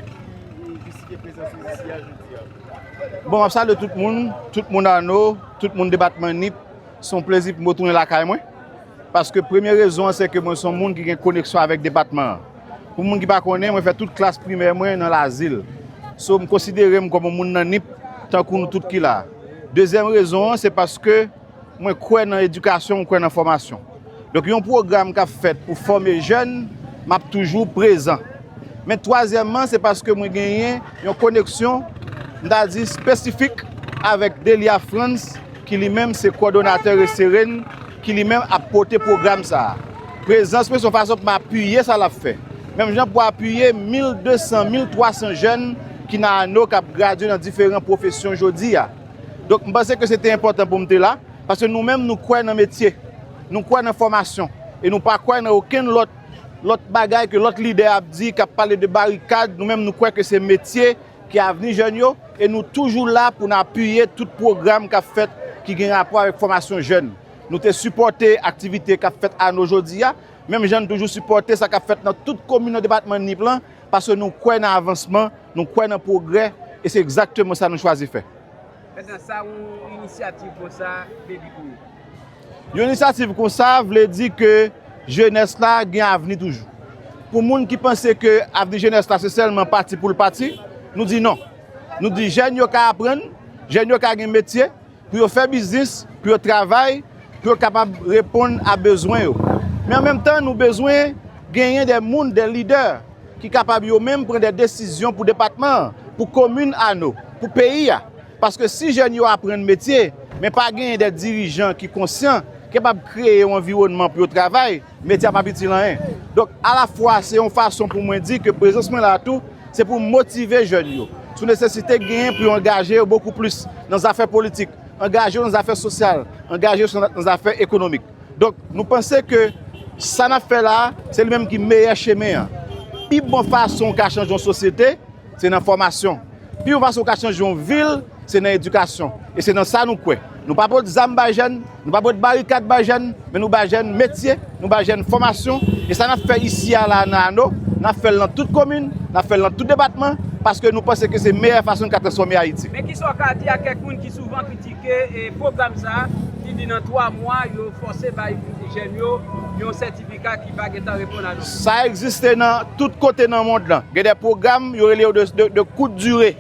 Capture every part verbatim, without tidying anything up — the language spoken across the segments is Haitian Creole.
Ki jistifye prezans ou isi a jodi a? Bon, m ap salye tout moun, tout moun Ano, tout moun depatman Nip. Se yon plezi pou mwen tounen lakay mwen. Paske premye rezon an, se ke mwen se yon moun ki gen koneksyon avèk depatman an. Pou moun ki pa konnen, mwen fè tout klas primè mwen nan Lazil. So, m konsidere m kòm yon moun nan Nip, tankou nou tout ki la. Dezyèm rezon an, se paske mwen kwè nan edikasyon, mwen kwè nan fòmasyon. Donk, yon pwogram k ap fèt pou fòme jèn, m ap toujou prezan. Men twazyèmman, se paske mwen genyen yon koneksyon, m ta di, espesifik avèk Delia Frantz, ki li menm se kowòdonatè Reseren, ki li menm ap pote pwogram sa a. Prezans mwen se yon fason pou m apiye sa l ap fè. Menm jan pou apiye mil de san, mil twa san jèn ki nan Ano k ap gradye nan diferan pwofesyon jodi a. Donk, m panse ke se te enpòtan pou m te la, paske nou menm, nou kwè nan metye, nou kwè nan fòmasyon, e nou pa kwè nan okenn lòt, lòt bagay ke lòt lidè ap di, k ap pale de barikad. Nou menm, nou kwè ke se metye ki avni jèn yo, e nou toujou la pou n apiye tout pwogram k ap fèt ki gen rapò avèk fòmasyon jèn. Nou te sipòte aktivite k ap fèt Ano jodi a, menm jan n toujou sipòte sa k ap fèt nan tout komin nan depatman Nip lan, paske nou kwè nan avansman, nou kwè nan pwogrè, e se egzakteman sa nou chwazi fè. Mentnan, sa yon inisyativ konsa vle di pou ou? Yon inisyativ konsa vle di ke jenès la gen avni toujou. Pou moun ki panse ke avni jenès la se sèlman pati pou l pati, nou di non. Nou di jèn yo ka aprann, jèn yo ka gen metye, pou yo fè biznis, pou yo travay, pou yo kapab reponn a bezwen yo. Men an menm tan, nou bezwen genyen de moun, de lidè, ki kapab yo menm pran de desizyon pou depatman an, pou komin Ano, pou peyi a. Paske si jèn yo aprann metye, men pa genyen de dirijan ki konsyan, ki kapab kreye yon anviwònman pou yo travay, metye a p ap itil anyen. Donk, alafwa, se yon fason pou mwen di ke prezans mwen la a tou, se pou motive jèn yo sou nesesite genyen pou yo angaje yo bokou plis nan zafè politik, angaje yo nan zafè sosyal, angaje yo nan zafè ekonomik. Donk, nou panse ke sa n ap fè la a, se li menm ki meyè chemen an. Pi bon fason w ka chanje yon sosyete, se nan fòmasyon. Pi bon fason w ka chanje yon vil, se nan edikasyon. E se nan sa nou kwè. Nou pa pot zam bay jèn, nou pa pot barikad bay jèn, men nou bay jèn metye, nou bay jèn fòmasyon. E sa n ap fè isi a la nan Ano, n ap fè l nan tout komin, n ap fè l nan tout depatman, paske nou panse ke se meyè fason n ka transfòme Ayiti. Men kisa w ka di a kèk moun ki souvan kritike, e, pwogram sa a, ki di nan twa mwa, yo fòse bay jèn yo yon sètifika ki pa gentan reponn a non. Sa egziste nan tout kote nan mond lan. Gen de pwogram, yo rele yo de, de, de courte durée,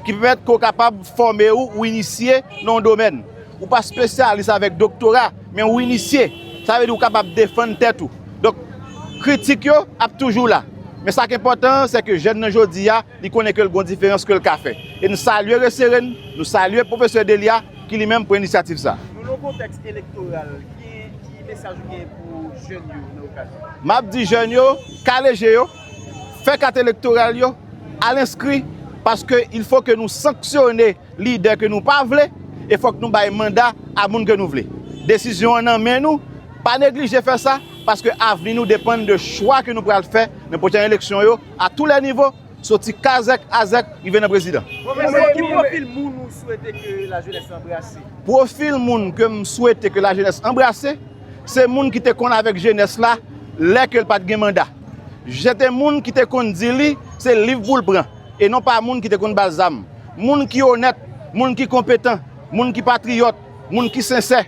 ki pèmèt ke w kapab fòme w ou inisye nan yon domèn. Ou pa espesyalis avèk doktora, men ou inisye. Sa vle di ou kapab defann tèt ou. Donk, kritik yo ap toujou la. Men sa k enpòtan an, se ke jèn nan jodi a, li konnen ke l gon diferans ke l ka fè. E n salye Reseren, nou salye pwofesè Delia, ki li menm pran inisyativ sa. Nou nan yon kontèks elektoral, ki, ki mesaj ou gen pou jèn yo nan okazyon? M ap di jèn yo, kale je yo, fè kat elektoral yo, al enskri, paske il fo ke nou sanksyone lidè ke nou pa vle, e fòk nou bay manda a moun ke nou vle. Desizyon an nan men nou, pa neglije fè sa, paske avni nou depann de chwa ke nou pral fè nan pwochèn eleksyon yo, a tou lè nivo, soti kazèk, azèk, rive nan prezidan. Pwofesè, ki pwofil moun ou swete ke lajenès anbrase? Pwofil moun ke m swete ke lajenès anbrase, se moun ki te konn avèk jenès la lè ke l pa t gen manda. Se te moun ki te konn di li se liv pou l pran, e non pa moun ki te konn ba l zam. Moun ki onèt, moun ki konpetan, moun ki patriyòt, moun ki sensè,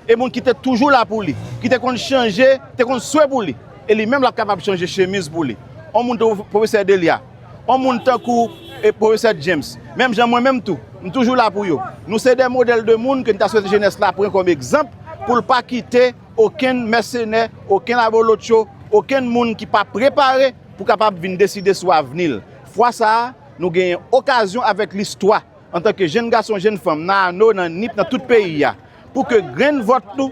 e moun ki te toujou la pou li, ki te konn chanje, te konn swe pou li, e li menm l ap kapab chanje chemiz pou li. On moun tankou pwofesè Delia, on moun tankou, e, pwofesè James, menm jan mwen menm tou, m toujou la pou yo. Nou se de modèl de moun ke n ta swete jenès la pran kòm egzanp pou l pa kite okenn mèsenè, okenn abolotcho, okenn moun ki pa prepare pou kapab vin deside sou avni l. Fwa sa a, nou genyen okazyon avèk listwa, antanke jenn gason, jenn fanm, nan Ano, nan Nip, nan tout peyi a, pou ke grenn vòt nou,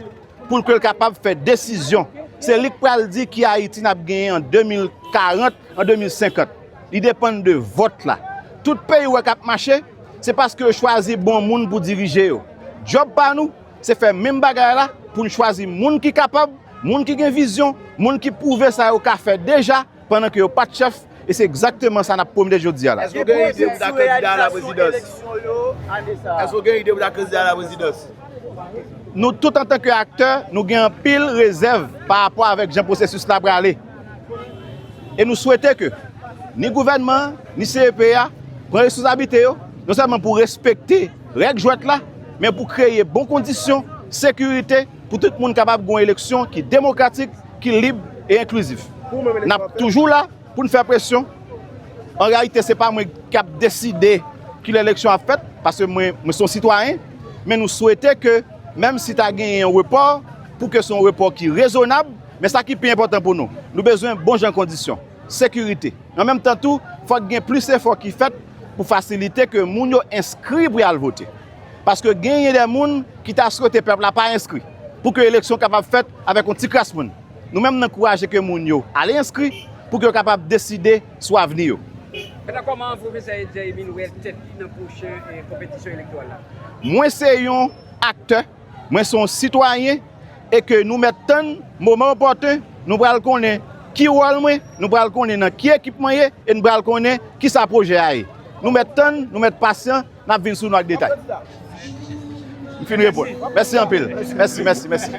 pou ke l kapab fè desizyon. Se li k pral di ki Ayiti n ap genyen an de mil karant, an de mil senkant. Li depann de vòt la. Tout peyi w wè k ap mache, se paske yo chwazi bon moun pou dirije yo. Djòb pa nou, se fè menm bagay la pou n chwazi moun ki kapab, moun ki gen vizyon, moun ki pwouve sa yo ka fè deja pandan ke yo pa t chèf, e se egzakteman sa n ap pwomete jodi a la. Èske w gen ide pou ta kandida a la prezidans? Èske w gen ide pou ta kandida a la prezidans? Nou tout antanke aktè, nou gen anpil rezèv pa rapò avèk jan pwosesis la prale. E nou swete ke Ni gouvènman an, ni C E P a pran responsablite yo, non sèlman pou respekte règ jwèt la, men pou kreye bon kondisyon sekirite pou tout moun kapab gen yon eleksyon ki demokratik, ki lib e enklizif. N ap toujou la pou n fè presyon. An reyalite, se pa mwen k ap deside kilè eleksyon ap fèt, paske mwen, mwen se yon sitwayen, men nou swete ke, menm si ta genyen yon repò, pou ke se yon repò ki rezonab, men sa ki pi enpòtan pou nou, nou bezwen bon jan kondisyon, sekirite. An menm tan tou, fòk gen plis efò ki fèt pou fasilite ke moun yo enskri pou y al vote. Paske genyen de moun ki ta swete pèp la pa enskri, pou ke eleksyon kapab fèt avèk yon ti kras moun. Nou menm, n ankouraje ke moun yo ale enskri pou ke yo kapab deside sou avni yo. Mentnan, kòman pwofesè Edzer Emile wè tèt li nan pwochen, eh, konpetisyon elektoral la? Mwen se yon aktè, mwen se yon sitwayen, e ke nou mèt tann moman opòten, nou pral konnen ki wòl mwen, nou pral konnen nan ki ekip mwen ye, e nou pral konnen ki sa pwojè a ye. Nou mèt tann, nou mèt pasyan, n ap vin sou nou ak detay. M fin reponn. Mèsi anpil. Mèsi, mèsi, mèsi.